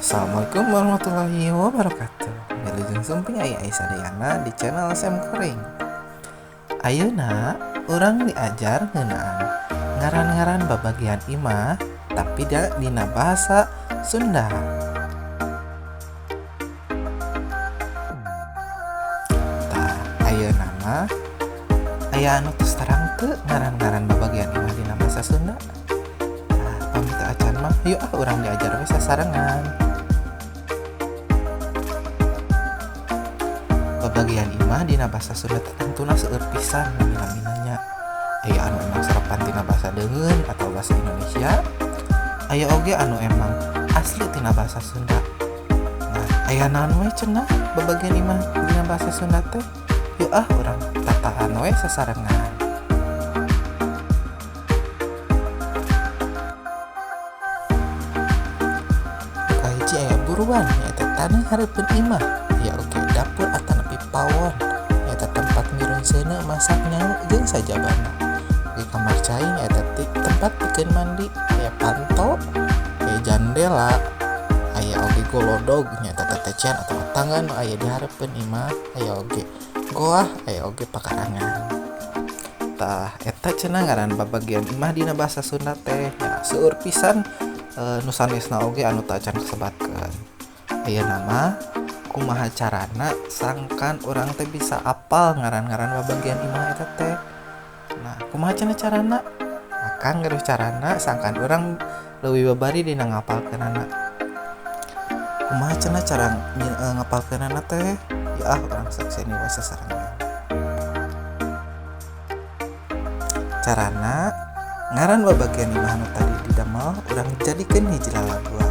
Assalamualaikum warahmatullahi wabarakatuh. Wilujeng sumping aya Aisyah Dayana di channel Sem Kuring. Ayeuna urang diajar ngeunaan ngaran-ngaran babagian imah tapi da dina bahasa Sunda. Tah, ayeuna mah aya anu tos terang teu ngaran-ngaran babagian imah dina bahasa Sunda? Tah, pami teu acan mah yuk ah urang diajar we sasarengan. Babagian imah dina bahasa Sunda teh tangtuna seueur pisan nami-namina nya. Aya anu emang serepan tina bahasa deungeun atau bahasa Indonesia, aya oge anu emang asli tina bahasa Sunda. Nah, aya naon we cenah babagian imah dina bahasa Sunda teh? Yuk ah urang tataan we sasarengan. Kahiji aya buruan, nyaeta taneuh hareupeun imah. Aya oge dapur atanapi pawon, nyaeta tempat mirun seuneu, masak, nyaung jeung sajabana. Di kamar cai, nyaeta tempat pikeun mandi. Aya panto, aya jandela, aya oge golodog, nyaeta tetecian atau tangga nu aya di hareupeun imah. Aya oge goah, aya oge pakarangan. Tah, eta cenah ngaran babagian imah dina bahasa Sunda teh. Nya seueur pisan nu sanesna oge anu teu acan kasebatkeun. Ayeuna mah kumaha carana sangkan urang teh bisa apal ngaran-ngaran babagian imah eta teh? Nah, kumaha cenah carana? Akang gaduh carana sangkan urang leuwih babari dina ngapalkeunana. Kumaha cenah cara ngapalkeunana teh? Ya ah urang sakseni we sasarengan. Carana ngaran babagian imah anu tadi didamel urang jadikeun hiji lalaguan.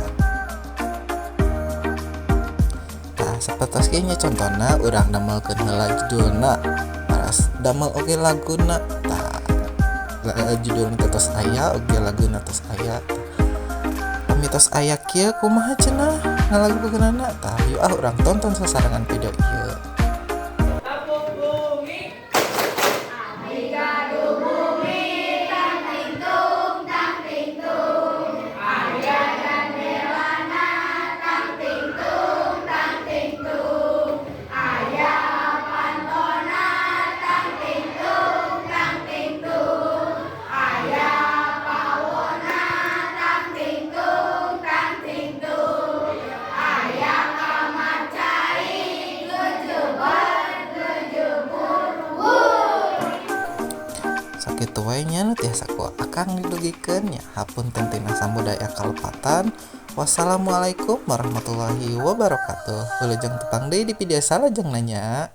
Tah, sapertos kieu nya contona urang damelkeun heula judulna, teras damel oge laguna. Tah, judulna teh tos aya oge laguna tos aya. Pami tos aya kieu kumaha cenah ngalagukeunana? Tah, yuk ah urang tonton sasarengan video ieu. Tepuk bumi. Abdi gaduh bumi tang ting tung tang ting tung, aya jandelana tang ting tung tang ting tung, aya pantona tang ting tung tang ting tung, aya pawonna tang ting tung tang ting tung, aya kamar cai gejebar gejebur wuh. Sakitu wae nya nu tiasa ku akang didugikeun nya. Hapunten tina samudaya kalepatan. Wassalamualaikum warahmatullahi wabarakatuh. Wilujeng tepang deui di video salajengna nya.